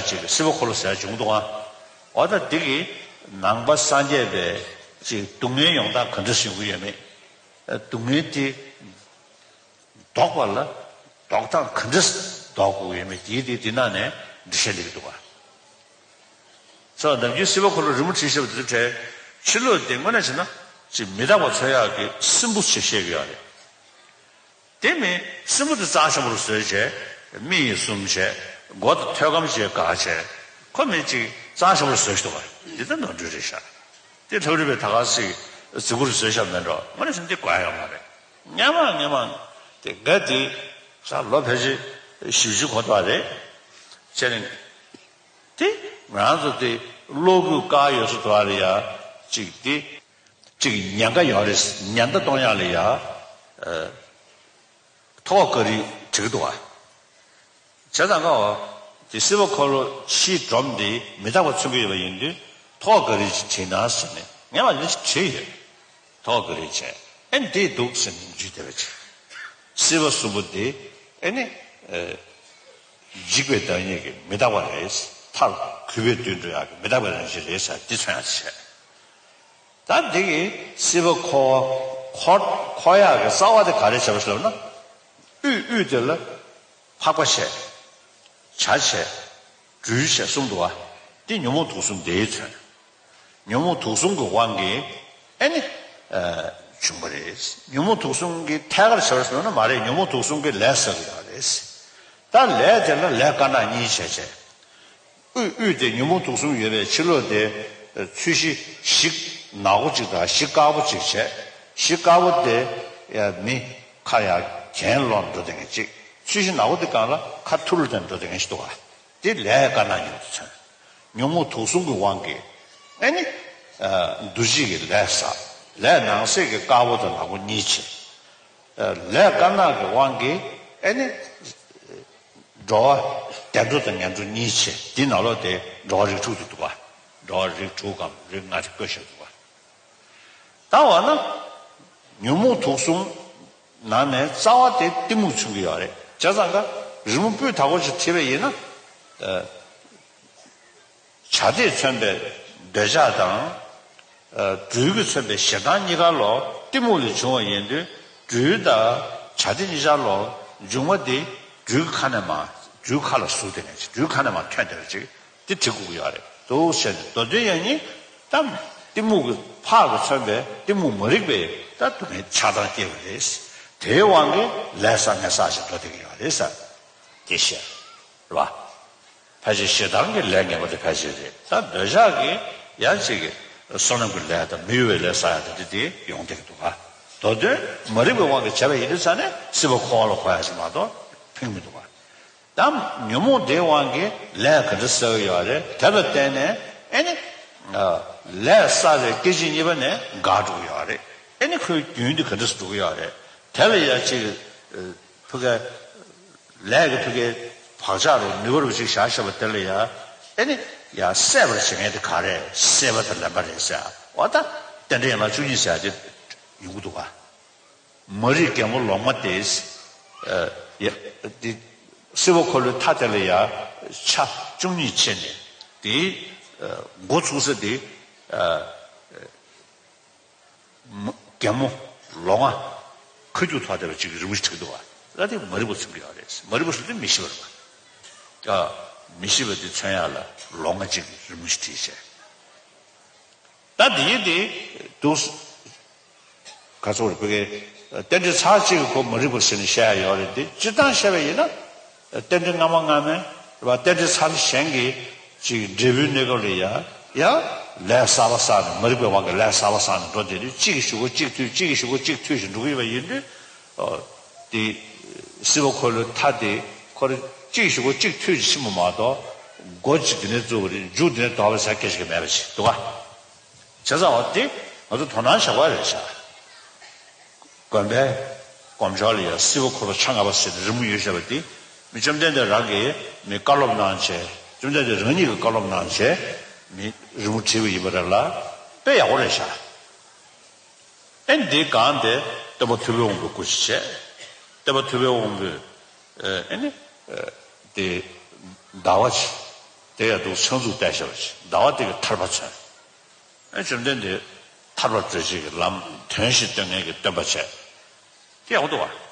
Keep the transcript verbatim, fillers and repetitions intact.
ཅིག་སྲིད་པ་འཁོར་ལོ་ཟེར་བྱུང་འདུག་ཨ། འོ་ད་འདི་གིས་ནང་པ་སངས་རྒྱས་པའི་ཅིག་སྡུག་བསྔལ་ཡོང་སྟངས་ག་འདྲ་ཞིག་ཡོང་གི་ཡོད་མེད། སྡུག་བསྔལ་དེ་ལྡོག་པ་ལ་ལྡོག་སྟངས་ག་འདྲ་ལྡོག་དགོས་ཡོད་མེད་དེའི་དེ་འདི་ནང་ནས་འགྲེལ་བཤད་འདི་གི་འདུག་ག། ས་ནམ་རྒྱུན་སྲིད་པ་འཁོར་ལོ་རི་མོ་བྲིས་བཞག་པ་དེ་ཚོ་གྲས་ཕྱི་ལོགས་དེ་དངོས་གནས་བྱས་ན་ཅིག་མི་རྟག་པ་མཚོན་ཡག་གི་སྲིན་པོ་ཞིག་བཤད་ཀྱི་ཡོད་རེད། དེ་མིན་སྲིན་པོ་དེ་རྩ་ཆེན་པོར་བཟོས་བྱས་མི་ཡིས་བཟུང་བྱས་མགོ་དང་ཐོད་སྐམ་བྱས་བཀག་བྱས་ཁོ་མི་ཅིག་རྩ་ཆེན་པོར་བཟོས་བཞག་འདུག་ག། འདི་ལྟ་ནོར་འཁྲུལ་རེད་ཤག། དེ་ལྷ་རིས་པའི་ད་ག་སྲིད་རྫིག་པོར་བཟོས་བཞག་མེད་འགྲོ། དངོས་གནས་བྱས་ན་འདི་དགོས་ཡ་ཡོད་མ་རེད། སྔན་མ་སྔན་མ་དེ་ག་དེ་ས་ལོ་ཕལ་ཆེར་བཞི་བཅུ་འཁོར་བ་རེད། བྱས་ནས་དེ་ང་རང་ཚོ་དེ་གློ་བུར་བཀག་ཡོད་ས་དུ་བ་རེད་ཡ། ཅིག་དེ་ཅིག་ཉེན་ཁ་ཡོད་རེད། ཉེན་བརྡ་གཏོང་ཡག་ལ་ཡ། ཐོག་ག་རི་བྲིས་འདུག་བ། བྱས་ཙང་ཀ་བ་དེ་སྲིད་པ་འཁོར་ལོ་ཕྱིའི་སྒྲོམ་འདི་མི་རྟག་པ་མཚོན་གྱི་ཡོད་པ་ཡིན་དུས་ཐོག་ག་རི་ཅིག་བྲིས་ན་ཟེར་ནས་ངས་མ་ནི་བྲིས་ཡོད། ཐོག་ག་རི་བྱས་ཨེ་འདི་འདུག་ཟེར་ནས་འཇུས་བསྡད་པ་ཅིག། སྲིད་པ་གསུམ་པོ་འདི་ཨེ་ནི་འཇིག་པའི་བདག་ཉིད་ཀྱི་མི་རྟག་པ་རེད། མཐར་གུས་པས་འདུལ་འགྲོ་ཡག་གི་མི་རྟག་པའི་རང་བཞིན་རེད་ཟེར་འདི་མཚོན་ཡག་བྱས། ད་འདི་གི་སྲིད་པ་འཁོར་བ་འཁོར་འཁོར་ཡག་གི་རྩ་བ་དེ་ག་རེ་བྱས་པ་ཞེས་ལབ་ན། དབུས་དབུས་དེ་ལ་འཕགས་པ་བྱས། བྱ་བྱས། སྦྲུལ་བྱས་གསུམ་འདུག་བ། འདི་ཉོན་མོངས་དུག་གསུམ་དེའི་མཚོན། ཉོན་མོངས་དུག་གསུམ་གྱི་དབང་གིས་ཨེ་ནི་བྱུང་བ་རེད། ཉོན་མོངས་དུག་གསུམ་གྱི་ཐད་ཀར་བྱས་པ་ཞེས་ལབ་ན་མ་རེད། ཉོན་མོངས་དུག་གསུམ་གྱི་ལས་བསགས་ཀྱི་ཡོད་རེད། ད་ལས་དེ་ལ་ལས་དཀར་ནག་གཉིས་བྱས་བྱས། དབུས་དབུས་དེ་ཉོན་མོངས་དུག་གསུམ་ཡོད་པའི་ཕྱི་ལོགས་དེ་ཚོས་གཞི་ཞིག་ནག་པོ་གཅིག་དང་གཞི་དཀར་པོ་གཅིག་བྱས། གཞི་དཀར་པོ་དེ་ཡ་མི་ཁ་ཡ་གྱེན་ལོག་འགྲོ་བསྡད་མཁན་གཅིག། ཚོས་གཞི་ནག་པོ་དེ་སྒང་ལ་ཁ་ཐུར་ལ་བསྡད་འགྲོ་བསྡད་མཁན་ཞིག་འདུག་ག། དེ་ལས་དཀར་ནག་གཉིས་དུ་མཚོན། ཉོན་མོངས་དུག་གསུམ་གྱི་དབང་གིས་ཨེ་ནི་འདུ་བྱེད་ཀྱི་ལས་བསགས། ལས་ནང་གསེས་ཀྱི་དཀར་པོ་དང་ནག་པོ་གཉིས་བྱས། ལས་དཀར་ནག་གི་དབང་གིས་ཨེ་ནི། འགྲོ་བ་བདེ་འགྲོ་དང་ངན་འགྲོ་གཉིས་བྱས། འདི་ནང་ལོགས་དེ་འགྲོ་བ་རིགས་དྲུག་ཏུ་འདུག་པ། འགྲོ་བ་རིགས་དྲུག་གམ་རིགས་ལྔ་དེ་བཀོད་བཞག་འདུག་པ། ད་འོ་ན་ཉོན་མོངས་དུག་གསུམ་ནང་ནས་རྩ་བ་དེ་གཏི་མུག་མཚོན་གྱི་ཡོད་རེད། བྱས་ཙང་ཀ་རི་མོ་སྤུས་དག་པོ་ཞིག་བྲིས་པ་ཡིན་ན། བྱ་དེས་མཚོན་པའི་འདོད་ཆགས་དང་། སྦྲུལ་གྱིས་མཚོན་པའི་ཞེ་སྡང་གཉིས་ཀ་ལོ་གཏི་མུག་ལས་བྱུང་བ་ཡིན་དུས་སྦྲུལ་དང་བྱ་དེ་གཉིས་ཆར་ལོ་འབྱུང་བ་དེ་སྦྲུལ་ཁ་ནས་མ་སྦྲུལ་ཁ་ལ་ཟུག་དེ་ནས་སྦྲུལ་ཁ་ནས་མ་ཐོན་དེ་ཅིག་དེ་བྲི་དགོས་ཀྱི་ཡོད་རེད་འདུག་ཟེར་ནས་མདོ་དོན་ཡང་ཉིད་ད་གཏི་མུག་གི་ཕག་གིས་མཚོན་པའི་གཏི་མུག་མ་རིག་པའི་ད་སྡུག་བསྔལ་ཆགས་སྡང་སྐྱེ་བ་རེད། དེའི་དབང་གིས་ལས་བསགས་ངན་བསགས་ཞེས་འགྲོ་བསྡད་ཀྱི་ཡོད་རེད་ཟེར་དེ་བཤད་རེད་བ། ཕལ་ཆེར་ཞེ་སྡང་གི་ལས་ངན་པ་དེ་ཕལ་ཆེར་རེད། ད་འདོད་ཆགས་ཀྱི་ཡང་ཅིག་གི་བསོད་ནམས་ཀྱི་ལས་དང་མི་གཡོ་བའི་ལས་བསགས་ཡ་དེ་འདྲ་དེ་ཡོང་བསྡད་ཀྱི་འདུག་ག། མདོ་དོན་མ་རིག་པའི་དབང་གིས་བྱས་པ་ཡིན་དུས་ཙང་ནས་སྲིད་པ་འཁོར་བ་ལ་གོ་ཡ་ཞིག་མ་གཏོགས་ཕན་གྱི་མི་འདུག་ག། ད་ཉོན་མོངས་དེའི་དབང་གིས་ལས་ག་འདྲ་བསགས་ཀྱི་ཡོད་རེད། དེ་ལ་བརྟེན་ནས་ཨེ་ནི་ལས་བསགས་པའི་སྐད་ཅིག་གཉིས་པ་ནས་འགག་འགྲོ་གི་ཡོད་རེད། ཨེ་ནི་ཁོའི་རྒྱུན་དེ་ག་འདྲ་སེ་འགྲོ་གི་ཡོད་རེད། དེ་ལ་ཡ་ཅིག་ཕ་གི་ལས་ཀྱི་ཕ་གིའི་བག་ཆགས་རུ་ནུས་པ་རུ་ཅིག་བཞག་བཞག་པ་དེ་ལ་ཡ་ཨེ་ནི་ཡ་སད་པར་བྱེད་མཁན་དེ་ག་རེད། སད་པ་དང་ལེན་པ་རེད་ཟེར། འོ་ད་རྟེན་འབྲེལ་ཡན་ལག་བཅུ་གཉིས་ཟེར་ཡ་དེ་ཡོང་གི་འདུག་ག། མ་རིག་རྒན་མོ་ལོག་མ་དེ། ཡ་དེ་སྲིད་པ་འཁོར་ལོའི་མཐའ་དེ་ལ་ཡ་ཆ་བཅུ་གཉིས་ཕྱེ་ནས་དེའི་འགོ་ཚུགས་ས་དེ། རྒན་མོ་ལོང་བ་ཁ་རྒྱུག་ཐོག་བསྡད་པ་ཅིག་གི་རི་མོ་ཞིག་བྲིས་འདུག་བ། ད་དེ་མ་རིག་པ་མཚོན་གྱི་ཡོད་རེད། མ་རིག་པ་ཟེར་དུས་མི་ཤེས་པ་རེད་པ། ཨ། མི་ཤེས་པ་དེ་མཚོན་ཡག་ལ་ལོང་བ་ཅིག་གི་རི་མོ་ཞིག་བྲིས་བྱས། ད་དེ་ཡིན་དེ་འདུག་ག་ཚོད་རེད་པ་གི། རྟེན་འབྲེལ་ཚར་གཅིག་གི་སྐོར་མ་རིག་པ་ཟེར་ནས་བཤད་ཡག་ཡོད་རེད་དེ། སྤྱིར་བཏང་བཤད་པ་ཡིན་ན། རྟེན་འབྲེལ་སྔ་མ་སྔ་མའི་རེད་པ། རྟེན་འབྲེལ་ཚར་གཞན་གྱི་ཅིག་འབྲས་བུའི་གནས་སྐབས་ལ་ཡ་ཡ་ལས་གསར་པ་བསགས་ནས། མ་རིག་པའི་དབང་གིས་ལས་གསར་པ་བསགས་ནས་འགྲོ་བསྡད་དུས་གཅིག་གི་གཞུག་གུ་གཅིག་མཐུད། གཅིག་གི་གཞུག་གུ་གཅིག་མཐུད་བཞིན་འགྲོ་གི་ཡོད་པ་ཡིན་དུས། ཨོ། དེ་སྲིད་པ་འཁོར་ལོའི་མཐའ་དེ་ཁོ་རང་གཅིག་གི་གཞུག་གུ་གཅིག་མཐུད་ཀྱིས་ཕྱིན་པ་མ་གཏོགས་འགོ་གཅིག་དེ་ནས་བཙུགས་པ་རེད། མཇུག་དེ་ནས་ལྡོག་པ་ཟེར་སྐད་ཆ་གཅིག་མེད་པ་ཞིག་འདུག་ག། བྱས་ཙང་འོ་དེ་ང་ཚོ་དོ་སྣང་བྱེད་དགོས་རེད་ཤག། དགོན་པའི་དཀོན་མཆོག་ལ་ཡ་སྲིད་པ་འཁོར་ལོ་ཆ་ལྔ་པ་ཟེར་ནས་རི་མོ་ཡོད་བཞག་པ་དེ། མི་བཅོམ་ལྡན་འདས་རང་གིས་མི་བཀའ་སློབ་གནང་བྱས། བཅོམ་ལྡན་འདས་རང་ཉིད་ཀྱིས་བཀའ་སློབ་གནང་བྱས་མི་རི་མོ་བྲིས་པ་ཡིན་པ་རེད་ལ། དཔེ་ཡག་པོ་རེད་ཤག། ཨེ་འདིའི་སྒང་དེ་སྟོན་པ་ཐུབ་པའི་དབང་པོའི་སྐུ་ཅིག་བྱས། སྟོན་པ་ཐུབ་པའི་དབང་པོས་ཨེ་ནི་དེ་ཟླ་བ་ཅིག་ དེ་ཡང་འདུག་ཚང་འཛུགས་བལྟས་བཞག་པ་ཅིག་ཟླ་བ་དེ་གི་ཐར་པ་མཚོན། ཨེ་བཅོམ་ལྡན་འདས་ཐར་པར་གྲོལ་བྱེད་ཀྱི་ལམ་དོན་བཞི་སྟོན་མཁན་གྱི་སྟོན་པ་བྱས། དེ་ཡག་པོ་འདུག་བ།